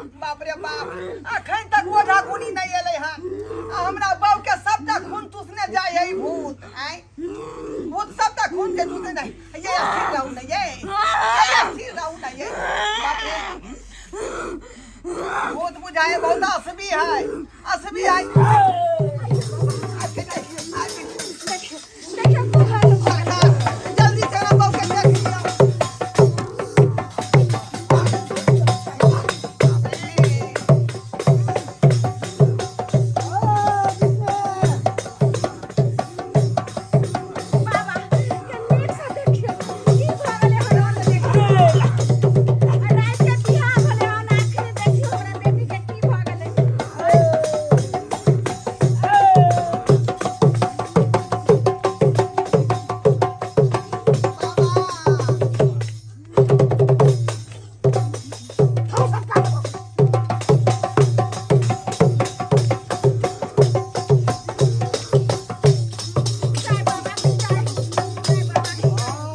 बाप रे बाप, अखन तक ओझा गुनी नहि एलै हन आ हमरा बाउ के सबटा खून चूसने जाइ है ई भूत। आँय, भूत सबटा खून के चूसने जाइ। ये स्थिर रहू ने, ये स्थिर रहू ने, ये बाप रे, भूत बुझाए बहुत असबी है, असबी है। देखियो को हाल भऽ गेल। जल्दी से हमरा बाउ के देख लिअ। बाबा के नीक से देखियो की भऽ गेलै हन। और देखियो, आ राति के बियाह भेलै हन, आखिर देखियो हमरा बेटी के की भऽ गेलै। जय बाबा की जय, जय बाबा की जय।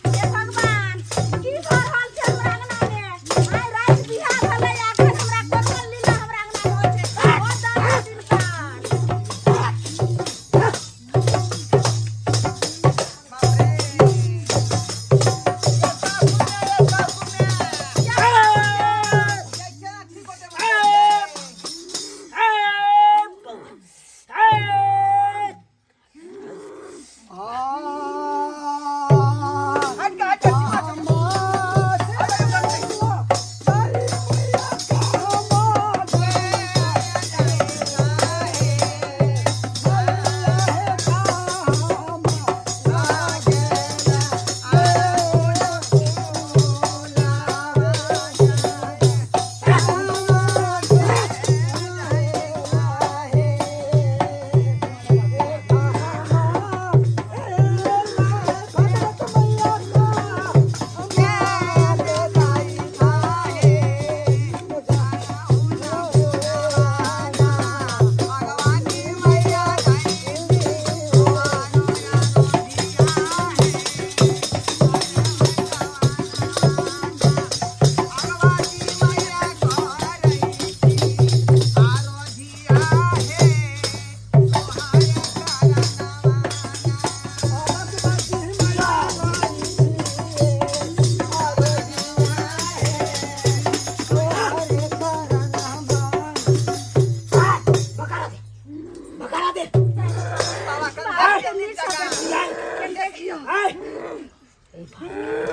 हे भगवान, की भऽ रहल छै हमरा अंगना मे? आइ राति बियाह भेलै, एखन हमरा कोन लीला हमरा अंगना मे होइ छै? ओ दादा दिनकर।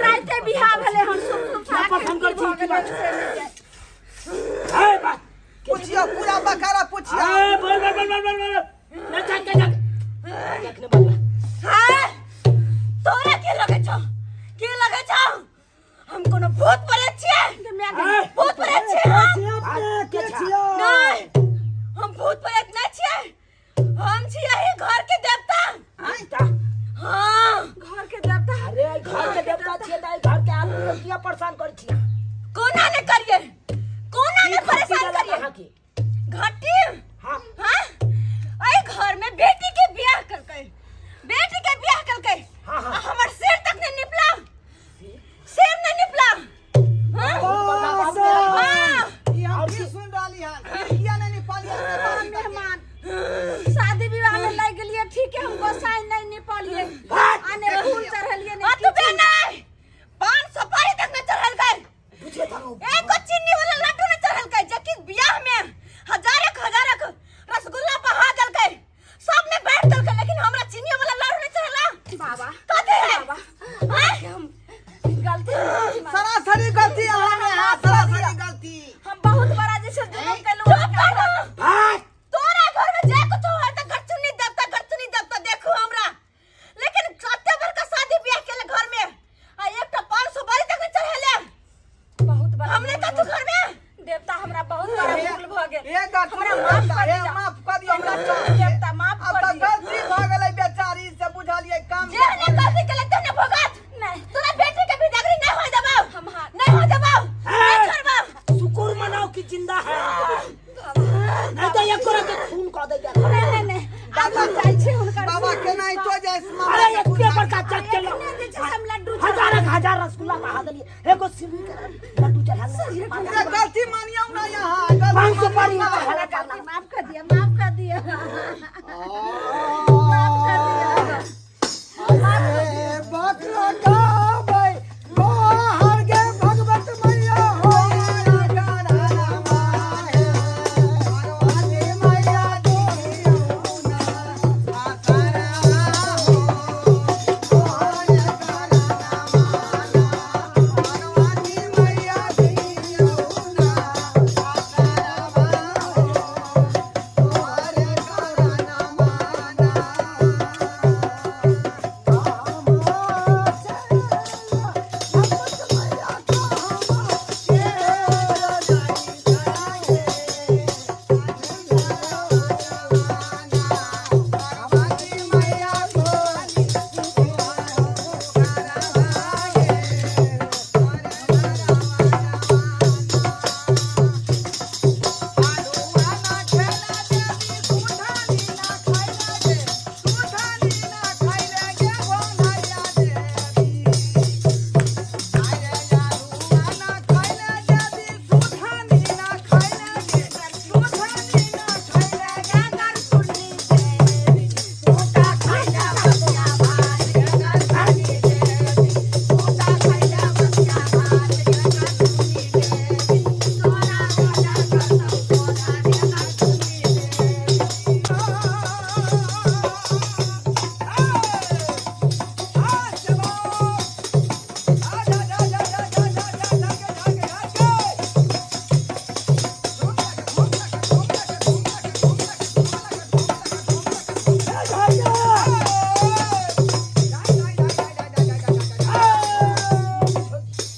राते बियाह भेलै हन, सुन सुन क्या पसंद कर छी की बात? पुछियो पूरा बकारा पुछियो। बोल बोल बोल बोल बोल बोल ना चल चल चल देखने बोल। हाय, तोरा के लगे छौ, के लगे छौ? हम कोनो भूत प्रेत छियै? भूत प्रेत छियै हम? नहीं, हम भूत प्रेत नहीं छियै, हम छियै ही घर के देवता। हाँ, घर के देवता। अरे घर के देवता छियै त घर के आदमी लोग किया परेशान करै छियै? कोना ने करिए, कोना ने परेशान करिए? अहाँके घटी। हाँ। हाँ, एहि घर में बेटी के बियाह करकै, बेटी के बियाह करकै। हाँ, हाँ। आ हमर सिर तक नहीं निपला, सिर नहीं निपला। हाँ? हाँ। ई हम की सुन रहली हन? किया नहीं निपालिए? मेहमान शादी विवाह में लग गेलिए, ठीक है, हम गोसाई नहीं निपलिए, आने फूल चढ़लिए नहीं किछु। नहीं पान सुपारी तक नहीं चढ़ल गए, बुझे थारो एको चीनी वाला लड्डू नहीं चढ़ल गए, जबकि बियाह में हजारक हजारक कर हे दिया। माफ कर दियो हमरा देवता माफ अब कर तऽ दिया। गलती भऽ गेलै बेचारी से बुझलियै काम जे ने गलती केलक ते ने भोगत। नहीं, तोरा बेटी के बिदागरी नहीं होय देबौ। हम हाथ नहीं होय देबौ, नहीं छोड़बौ। शुक्र मनाओ कि जिंदा है, नहीं तो एक के खून कऽ दे। नहीं नहीं नहीं, आब हम जाइ छी हुनकर। बाबा केनाहितो जाइ से अरे एक पेपर का चेक चलो। एखने जे छै हम लड्डू हजार हजार रसगुल्ला बहा देलिए, एगो सिरनी के लड्डू चढ़ा ए, गलती मानियौ ना यहाँ गलती 500 पारी मानियौ ना। चढ़ा करना। माफ कर दिया, माफ कर दिया, माफ कर दिया। बकरा गाबै बाहर गे भगवत मैया हो मैया।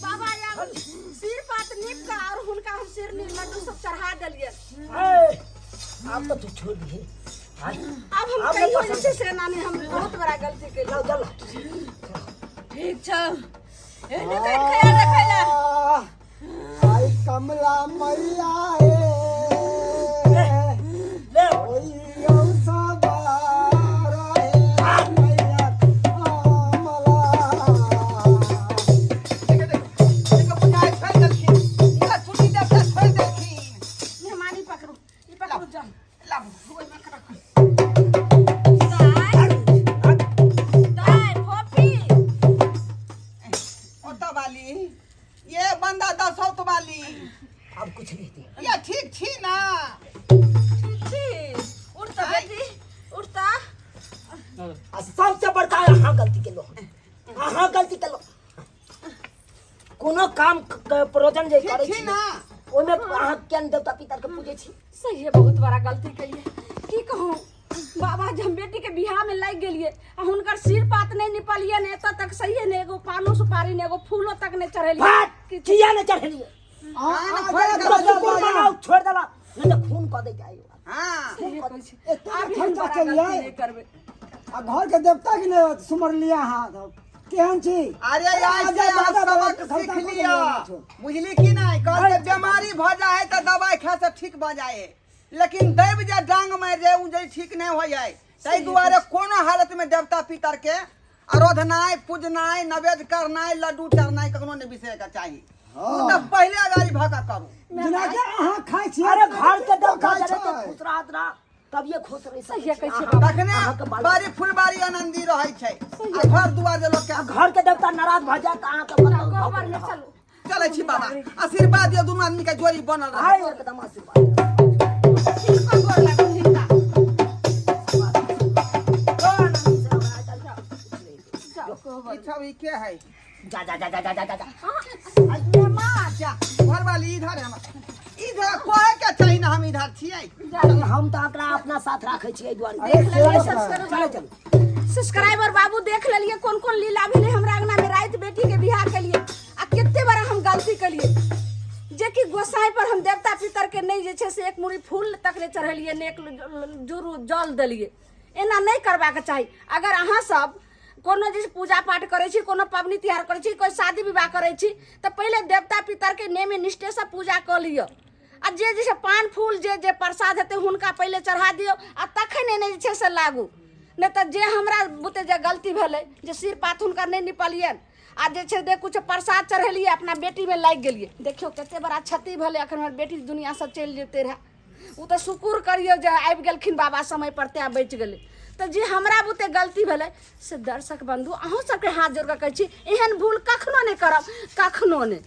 बाबा यार, सिर पात नीप का और हुनका हम सिर नी लड्डू सब चढ़ा देलिए। अब तो तू छोड़ दिए। अब हम अब कहियो पसंद जे छै से नानी, हम बहुत बड़ा गलती केलिए। चल चल। ठीक छौ, एहने कहि ख्याल रखै ला। आई कमला मैया हे ले ओइयौ सवार हे मैया कमला। मेहमानी पकड़ू, ई पकड़ू, जाओ ओहिमे रखू। दाय दाय फोफी। वाली ये बंदा दसौत वाली। अब कुछ नहीं दे। ये ठीक छी ना? ठीक छी। उठता बेटी, उठता। आ सबसे बड़का अहाँ गलती केलो, अहाँ गलती केलो। कोनो काम प्रयोजन जे ठीक करै छी छी ना? ओहिमे अहाँ केन देवता पितर के पूजै छी? सही है, बहुत बड़ा गलती करिए। की कहूँ बाबा, जे हम बेटी के बियाह में लागि गेलिए आ हुनकर सिर पात नहीं निपलिए ने एतऽ तक, सही है ने? एगो पानो सुपारी ने, एगो फूलो तक नहीं चढ़ेलिए। भाट किया ने चढ़ेलिए? हाँ, तो शुक्र मनाओ छोड़ देला, नहीं तो खून कऽ दै आइयो। हाँ। सही कहै छी। एते आब हम खर्चा बड़ा केलियै गलती नहीं करबै। आ घर के देवता के ने सुमरलियै अहाँ सब केहन छी? अरे यार, से अहाँ सबक सीख लिअ, बुझली कि नहीं? कहलकै बीमारी भऽ जाइ है तऽ दवाइ खाय से ठीक भऽ जाइ है, लेकिन दैव जे डांग मारि जाय ओ जे ठीक नहि होइ है। ताहि दुआरे कोनो हालत में देवता पितर के आराधनाइ, पूजनाइ, नैवेद्य करनाइ, लड्डू चढ़नाइ कखनो नहि बिसरै के चाही। ओ तऽ पहिले अगाड़ी भऽ कऽ करू। जेनाकि अहाँ खाइ छी। अरे घर के देवता खाइ जरे छै। तो खुश रहत रहा, तब ये खुश रहि सकै सहिए छी। कहै छी अहाँ- तखने अहाँके बाल बाड़ी फुलबाड़ी आनन्दी रहै छै आ घर दुआर जे लोक के आ घर के देवता नाराज भऽ जायत तऽ अहाँके मतलब गोबर में चलू। चलै छी बाबा, आशीर्वाद दियौ, दुनू आदमी के जोड़ी बनल रहै। आइ एकदम आशीर्वाद। हिनको गोर लागू हिनका। जाओ कोबर। ई सब ई के है? जा जा जा जा जा जा जा। मेहमान। जा घरवाली, इधर है हमर, इधर कहे के चाही ना, हम इधर छियै। हम तऽ एकरा अपना साथ राखै छियै एहि दुआरे। अरे देख लेलियै। सेवा चलो चलो। सब्सक्राइबर बाबू, देख लेलिए कोन कोन लीला भेलै हमरा अंगना में राति बेटी के बियाह के लिए आ कते बड़ा हम गलती केलिए। जेकि गोसाई पर हम देवता पितरके नहि जे छै से एक मुड़ी फूल तक नहि चढ़ेलियै, नहि एक जुरू जल देलियै। एना नहि करबाक चाही। अगर अहाँ सब कोनो जे पूजा पाठ करै छी, कोनो पबनी तिहार करै छी, कोइ शादी विवाह करै छी, तऽ पहिले देवता पितरके नेम निष्ठेसँ पूजा कऽ लिअ आ जे जे छै पान फूल जे जे प्रसाद हेतै हुनका पहिले चढ़ा दियौ आ तखन एने जे छै से लागू। नहि तऽ जे हमरा बुते जे गलती भेलै जे सिर पात हुनकर नहि निपलियनि आ जे छै जे किछु प्रसाद चढ़ेलियै, अपना बेटीमे लागि गेलियै। देखियौ कते बड़ा क्षति भेलै। एखन हमर बेटी दुनिआँसँ चलि जेतै रहए। ओ तऽ शुकुर करियौ जे आबि गेलखिन बाबा समय पर, तैँ बचि गेलै। तऽ जे हमरा बुते गलती भेलै से दर्शक बन्धु अहूँ सबके हाथ जोड़ि कऽ कहै छी, एहन भूल कखनो नहि करब, कखनो नहि।